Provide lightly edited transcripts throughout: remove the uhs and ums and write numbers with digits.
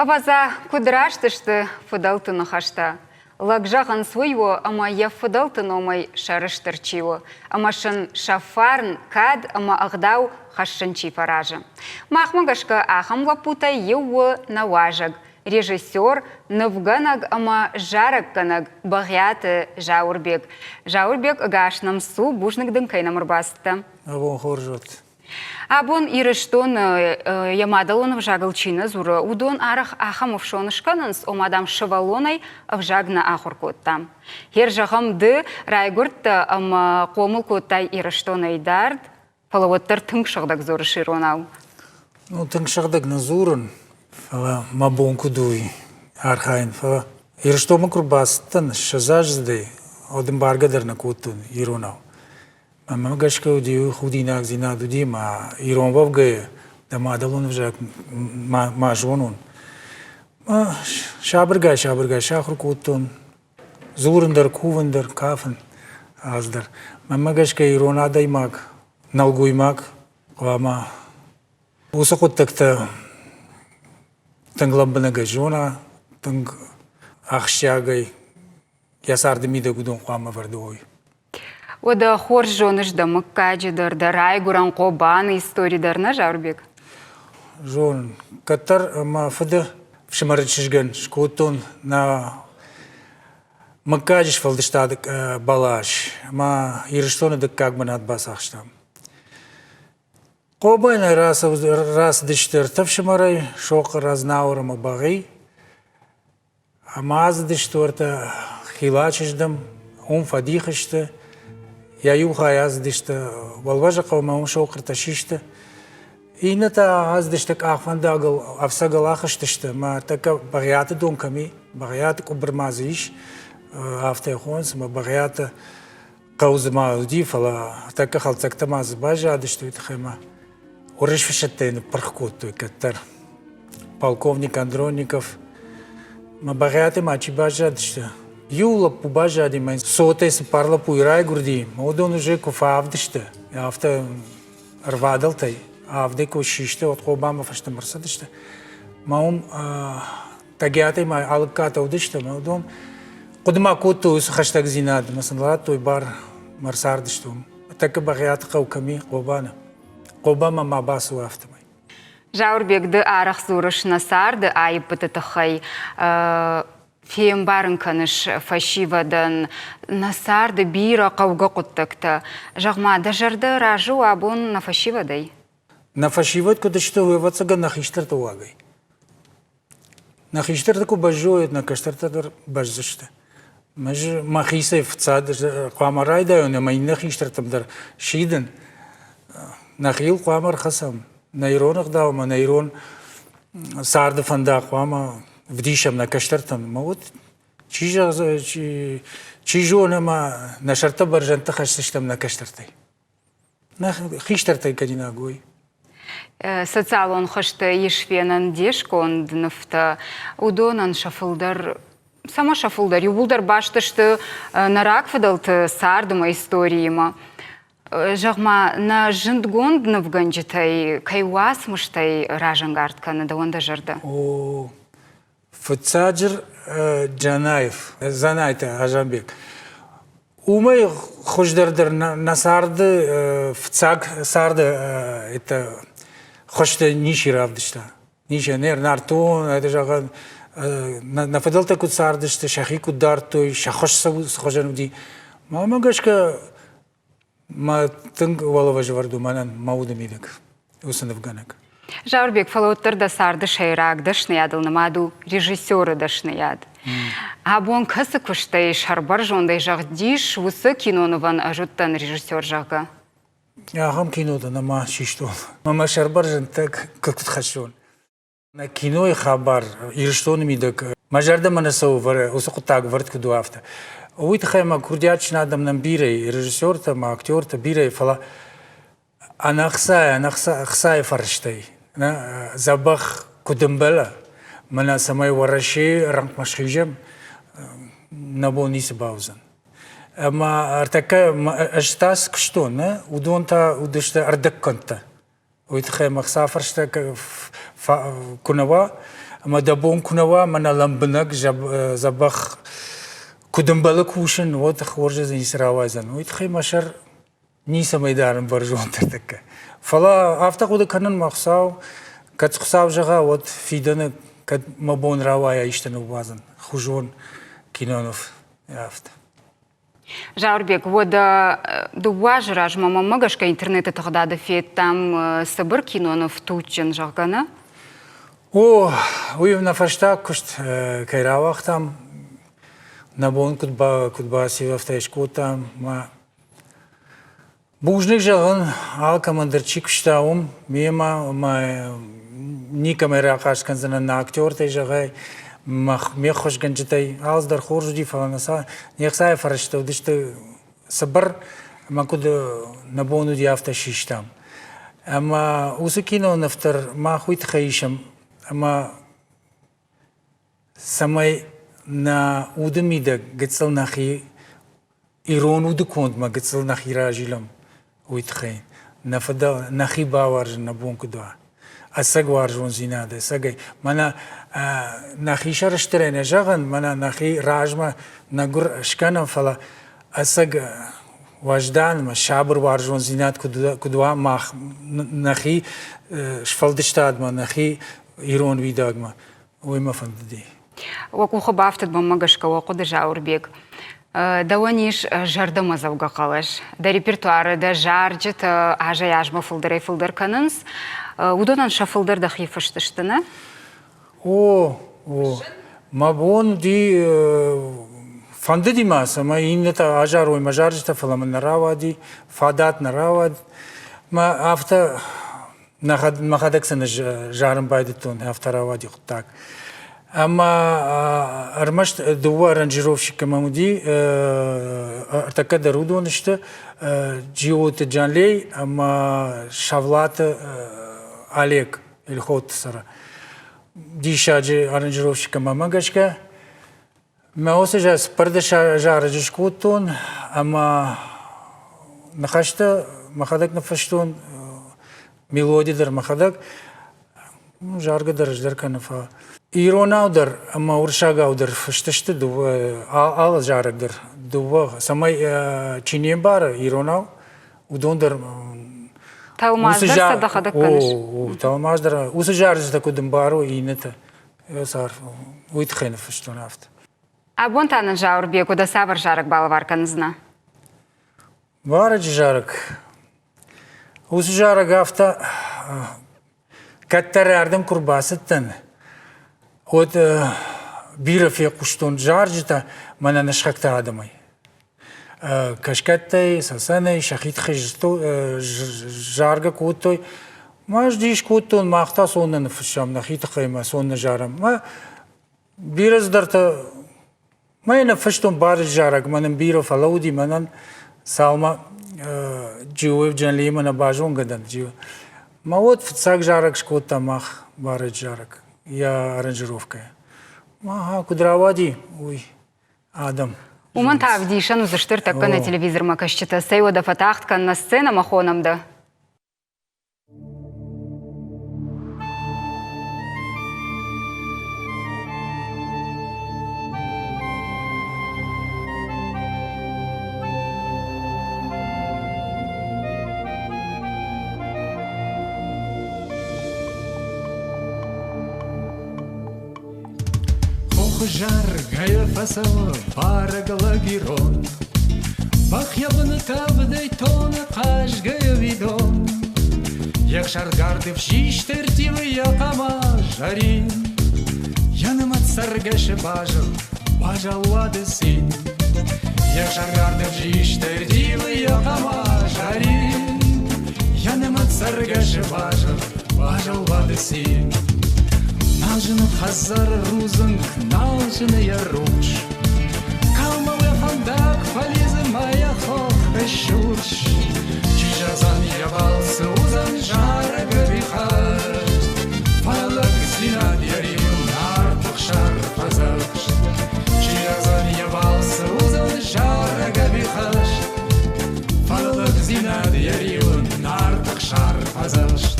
Ӕвӕдза, куыд раст сты фыдӕлты ныхӕстӕ. Лӕг зӕгъынц уый у, ӕмӕ йӕ фыдӕлты номӕй сӕрыстыр чи у, ӕмӕ сын сӕ фарн, кад ӕмӕ ӕгъдау хӕссын чи фӕразы. Махмӕ гӕсгӕ ахӕм лӕппутӕй иу у нӕ уазӕг, режиссер, нывгӕнӕг ӕмӕ зарӕггӕнӕг Бӕгъиаты Зауырбег. Зауырбег, ӕгас нӕм цу, бузныг дын, кӕй нӕм ӕрбацыдтӕ. Абон хорз уат. Абон Ирыстоны йӕ мадӕлон ӕвзагыл чи нӕ дзуры, уыдон арӕх ахӕм ӕфсон скӕнынц, ома, дам, сывӕллонӕй ӕвзаг нӕ ахуыр кодтам. Гъер зӕгъӕм, ды райгуырдтӕ ӕмӕ хъомыл кодтай Ирыстонӕй дард, фӕлӕ уӕддӕр тынг сыгъдӕг дзурыс иронау. Ну, тынг сыгъдӕг нӕ дзурын, фӕлӕ мӕ бон куыд у архайын. Фӕлӕ Ирыстонмӕ куы рбацыдтӕн ссӕдзаздзыдӕй, уӕд ӕмбаргӕ дӕр нӕ кодтон иронау. Мӕнмӕ гӕсгӕ уыди худинагдзинад уыди, мӕ ирон уӕвгӕйӕ дӕ мадӕлон ӕвзаг ма зонон. Сабыргай-сабыргай сахуыр кодтон дзурын дӕр, кувын дӕр, кафын аз дӕр. Мӕнмӕ гӕсгӕ ирон адӕймаг, нӕлгоймаг хъуамӕ уыцы хъуыддӕгтӕ тынг лӕмбынӕгӕй зона, тынг ахсджиагӕй йӕ царды мидӕг уыдон хъуамӕ ӕвӕрд уой. Уӕдӕ хорз зоныс дӕ мыггаджы дӕр, дӕ райгуырӕн Хъобаны истори дӕр, нӕ, Зауырбег? Зонын. Кӕддӕр мӕ фыды фсымӕры чызгӕн скодтон нӕ мыггаджы сфӕлдыстады бӕлас ӕмӕ Ирыстоны дыккаг бынат бацахстам. Хъобанӕй рацыдысты ӕртӕ фсымӕрӕй, Сохъыр, Азнауыр ӕмӕ Багъи. Ӕмӕ ацыдысты уӕртӕ Хилачыздӕм, уым фӕдих сты. Йӕ иу хай ацыдысты Уӕлвӕзы хъӕумӕ, уым сохъыртӕ систы. Иннӕтӕ ацыдысты къахвӕндагыл, ӕфцӕгыл ахызтысты ӕмӕ тӕккӕ Бӕгъиаты дон кӕм и, Бӕгъиаты къуыбырмӕ дзы ис, афтӕ хонынц, ӕмӕ Бӕгъиаты хъӕу дзы ма уыди, фӕлӕ тӕккӕ хӕлддзӕгтӕ ма дзы баззадысты, уый тыххӕй ма уырысфысӕттӕй ныппырх кодтой кӕддӕр. Полковник Андронников мӕ Бӕгъиаты ма чи баззадысты, иу лӕппу баззади, мӕ цотӕй цыппар лӕппуйы райгуырди, уыдон уже куы фӕавдысты, афтӕ ӕрвадӕлтӕй авдӕй куы систы, уӕд Хъобанмӕ фӕстӕмӕ ӕрцыдысты. Мӕ уым Тӕгиатӕй ма Алыккатӕ уыдысты, ӕмӕ уыдон хъуыды ма кодтой уыцы хӕстӕгдзинад, ӕмӕ сын радтой бар, ӕмӕ ӕрцардысты уым. Тӕккӕ Бӕгъиаты хъӕу кӕм и, Хъобаны. Хъобанмӕ ма бацу афтӕмӕй. Зауырбег, ды арӕх дзурыс нӕ царды аиппыты тыххӕй. Фембарын кӕныс фӕсивӕдӕн нӕ царды бирӕ хъӕугӕ хъуыддӕгтӕ. Зӕгъ-ма, дӕ зӕрдӕ разы у абон нӕ фӕсивӕдӕй? Нӕ фӕсивӕд куыд сты, уый ӕвӕццӕгӕн нӕ хистӕрты уагӕй. Нӕ хистӕртӕ куы бӕззой, нӕ кӕстӕртӕ дӕр бӕздзысты. Мӕхицӕй фыццаг хъуамӕ райдайон ӕмӕ иннӕ хистӕртӕм дӕр сидын. Нӕхиуыл хъуамӕ ӕрхӕцӕм, нӕ ирон ӕгъдаумӕ, нӕ ирон царды фӕндаг хъуамӕ вдисӕм нӕ кӕстӕртӕн. Ӕмӕ уӕд чи зӕгъдзӕн, чи зоны ӕмӕ нӕ сӕртӕ бӕрзӕндты хӕсдзыстӕм нӕ кӕстӕртӕй. Нӕ хистӕртӕй кӕнинаг уой. Социалон хызты ис фенӕн де сконд нывтӕ. Уыдонӕн сӕ фылдӕр, цӕмӕ сӕ фылдӕр, иууылдӕр баст сты нӕ рагфыдӕлты цард ӕмӕ историимӕ. Зӕгъ-ма, нӕ зындгонд нывгӕнджытӕй кӕй уацмыстӕй разӕнгард кӕны дӕуӕн дӕ зӕрдӕ? О, Фыццаджы Джанаев, Дзанайты Азамбег. Уымӕй хуыздӕр дӕр нӕ царды фыццаг царды это хуызты ничи равдыста. Ничи, не нӕртон, это зӕгъӕн, нӕ фыдӕлтӕ куыд цардысты, сӕхи куыд дардтой, сӕ хуыз цы хуызӕн уыди. Мӕнмӕ гӕсгӕ Мӕ тынг уӕлвӕзвӕрд у мӕнӕн мӕ уды мидӕг уыцы нывгӕнӕг. Зауырбег, фӕлӕ уӕддӕр дӕ царды сӕйраг дӕсныйадыл нымад у режиссеры дӕсныйад. Абон кӕцы куыстӕй сӕрбӕрзондӕй зӕгъдис уыцы кинонывӕн ӕз уыдтӕн режиссер, зӕгъгӕ? Ахӕм кинотӕ нӕма систон. Мӕ сӕрбӕрзӕндтӕ куыд хӕссон? Нӕ кинойы хабар Ирыстоны мидӕг мӕ зӕрдӕмӕ нӕ цӕуы уыцы хъуыддаг вӕрд куыд у, афтӕ. Уый тыххӕй мӕ курдиатджын адӕм нӕм бирӕ и, режиссертӕ ӕмӕ актертӕ бирӕ, фӕлӕ ӕнӕхцайӕ, ӕнӕхцайы фӕрстӕй нӕ дзӕбӕх куыд ӕмбӕлы, мӕнӕ цӕмӕй Уӕрӕсейы рӕнхъмӕ схизӕм, нӕ бон ницы бауыдзӕн. Ӕмӕ ӕртӕккӕ ӕз та цы куыстон, нӕ, уыдон та уыдысты ӕрдӕгкӕндтӕ. Уый тыххӕй мӕ ӕхца фӕрстӕ куы нӕ уа, ӕмӕ дӕ бон куы нӕ уа, мӕнӕ лӕмбынӕг дзӕбӕх куыд ӕмбӕлы кусын, уӕд хорз ницы рауайдзӕн. Уый тыххӕй мӕ сӕр ницӕмӕй дарын бӕрзонддӕр тӕккӕ. Фӕлӕ афтӕ хъуыды кӕнын мӕ Хуыцау, кӕд Хуыцау зӕгъа, уӕд фидӕны кӕд мӕ бон рауайа исты ныууадзын, хуызон киноныв, афтӕ. Зауырбег, уӕдӕ дыууӕ азы размӕ мӕнмӕ гӕсгӕ интернеты тыгъдады федтам цыбыр киноныв Туджджын, зӕгъгӕ, нӕ? О, уый нӕ фӕстаг куыст кӕй рауагътам, нӕ бон куыд баци, афтӕ скодтам. Бузныг зӕгъын, алкӕмӕн дӕр чи куыста уым, мемӕ ӕмӕ никӕмӕй рахъаст кӕндзынӕн нӕ актертӕй зӕгъай, ме ххуысгӕнджытӕй. Алцыдӕр хорз уыди, фӕлӕ не хцайы фӕрӕзтӕ уыдысты цыбыр ӕмӕ куыд нӕ бон уыди, афтӕ систам. Ӕмӕ уыцы киноныв дӕр мах уый тыххӕй исӕм, ӕмӕ цӕмӕй нӕ уды мидӕг гыццыл нӕхи ирон уды кондмӕ гыццыл нӕхи разилӕм, уый тыххӕй. Нӕ фыдӕл нӕхи бауарзын нӕ бон куыд уа. Ӕцӕг уарзондзинад, ӕцӕгӕй. Мӕнӕ нӕхи сӕрыстырӕй нӕ зӕгъын, мӕнӕ нӕхи размӕ нӕ гуыр скӕнӕм, фӕлӕ ӕцӕг уӕздан ӕмӕ сабыр уарзондзинад куыд уа мах нӕхи сфӕлдыстадмӕ, нӕхи ирон уидагмӕ, уый мӕ фӕндыди. Уӕ къухы бафтыд, мӕнмӕ гӕсгӕ, уӕ хъуыды, Зауырбег. Дӕуӕн ис зӕрдӕмӕдзӕугӕ хъӕлӕс. Дӕ репертуары дӕ зарджытӕ азӕй-азмӕ фылдӕрӕй-фылдӕр кӕнынц. Уыдонӕн сӕ фылдӕр дӕхи фыст сты, нӕ? О, о. Мӕ бон уыди, фӕндыди мӕ, цӕмӕй иннӕтӕ азарой мӕ зарджытӕ, фӕлӕ мын нӕ рауади, фадат нӕ рауад. Мӕ афтӕ мӕхӕдӕг сын ӕз зарын байдыдтон, афтӕ рауади хъуыддаг. Ӕмӕ ӕрмӕст дыууӕ аранжировщикы мӕм уыди, ӕртӕккӕ дӕр уыдон сты, Джиоты Джанлей ӕмӕ Савлаты Олег Эльхотты цӕры. Диссаджы аранжировщикы мӕмӕ гӕсгӕ. Мӕ уыцы цыппӕрдӕс зарӕджы скодтон ӕмӕ ныхӕстӕ мӕхӕдӕг ныффыстон, мелоди дӕр мӕхӕдӕг, заргӕ дӕр ӕз дӕр кӕны, фӕлӕ иронау дӕр ӕмӕ уырыссагау дӕр фыст сты дыууӕ, алы зарӕг дӕр дыууӕ, цӕмӕй чи не мбары иронау, уыдон дӕр Тӕлмац дӕр сӕ дӕхӕдӕг кӕныс? О, тӕлмац дӕр. Уыцы зарджытӕ куыд ӕмбарой иннӕтӕ, уый тыххӕй ныффыстон афтӕ. Абон та нын Зауырбег уӕдӕ цавӕр зарӕг балӕвар кӕндзынӕ? Барӕджы зарӕг. Уыцы зарӕг афтӕ кӕддӕр ардӕм куы рбацыдтӕн, уӕд бирӕ фехъуыстон зарджытӕ мӕнӕ нӕ сыхӕгты адӕмӕй. Кӕсгӕттӕй, цӕцӕнӕй сӕхи тыххӕй заргӕ кодтой. Ма ӕз дис кодтон, мах та сон нӕ ныффыссӕм нӕхи тыххӕй ӕмӕ сон нӕ зарӕм. Ма бирӕ цыдӕртӕ ма йӕ ныффыстон бары зарӕг, мӕнӕн бирӕ фӕлӕууыди, мӕнӕн цалмӕ Джиоев Джанлиимӕ нӕ базонгӕ дӕн. Ма уӕд фыццаг зарӕг скодта мах барӕджы зарӕг йӕ аранжировкӕйӕ. Ага, куыд рауади, уый адӕм. Уымӕн та ӕвдисӕн уыдзысты ӕртӕккӕ нӕ телевизормӕ кӕсджытӕ. Цӕй уӕдӕ фӕтагъд кӕн, нӕ сценӕмӕ хонӕм дӕ. Хохы заргӕйӕ фӕцӕуы барӕг лӕг ирон. Бӕх йӕ быны тӕвдӕй тоны хъазгӕйӕ уидон. Йе хсаргарды фсист ӕрттивы йӕ хъама зӕрин. Йӕ нымӕт цӕргӕсы базыл уазал уады цин. Йе хсаргарды фсист ӕрттивы йӕ хъама зӕрин. Йӕ нымӕт цӕргӕсы базыл уазал уады цин. Нал зыны хӕдзары рудзынг, нал зыны йӕ рухс. Калмау йӕ фӕндаг фӕлидзы мӕ хох ыссурс. Чи зӕгъдзӕн йӕ балцы уыдзӕн зарӕг ӕви хӕст? Фӕлӕгдзинад йӕ риуыл Нарты хсар фӕдзӕхст. Чи зӕгъдзӕн йӕ балцы уыдзӕн зарӕг ӕви хӕст? Фӕлӕгдзинад йӕ риуыл Нарты хсар фӕдзӕхст.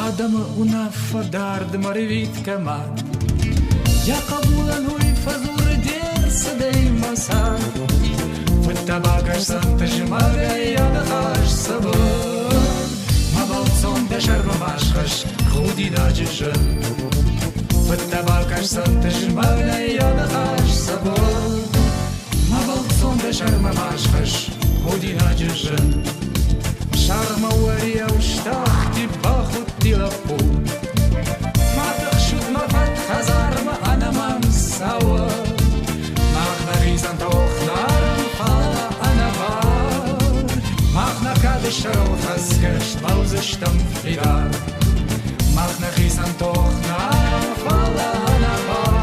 Адӕмы уынаффӕ дардмӕ рвитгӕ мад. Йӕ хъӕбулӕн уый фӕдзуры де рцыдӕй мӕ цард. Фыдтӕ бакӕсдзӕн тызмӕгӕй йӕ ныхас цыбыр. Мӕ бӕлццон дӕ сӕрмӕ ма схӕсс худинаджы зын. Фыдтӕ бакӕсдзӕн тызмӕгӕй йӕ ныхас цыбыр. Мӕ бӕлццон дӕ сӕрмӕ ма схӕсс худинаджы зын. Саргъмӕ уӕриау стахти, бахудти лӕппу. Ма тыхсут мӕ фӕд хӕдзармӕ ӕнӕмӕнг цӕуы. Мах нӕхицӕн тох дарӕм, фӕлӕ ӕнӕбар. Мах нӕ кады сӕрыл хӕцгӕ слӕудзыстӕм фидар. Мах нӕхицӕн тох дарӕм, фӕлӕ ӕнӕбар.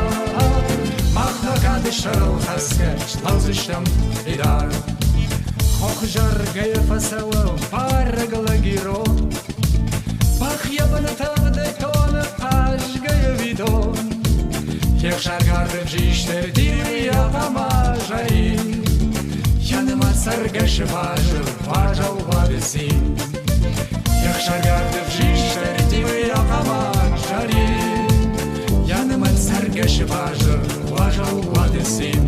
Мах нӕ кады сӕрыл хӕцгӕ слӕудзыстӕм фидар. Хох заргӕйӕ фӕцӕуы барӕг лӕг ирон. Бӕх йӕ быны тӕвдӕй тоны хъазгӕйӕ видон. Йе хсаргарды взисты диуы йӕ хъама зайы. Йӕ нымӕт цӕргӕсы базыр уазал уады цин. Йе хсаргарды взисты диуы йӕ хъама зайы. Йӕ нымӕт цӕргӕсы базыр уазал уады цин.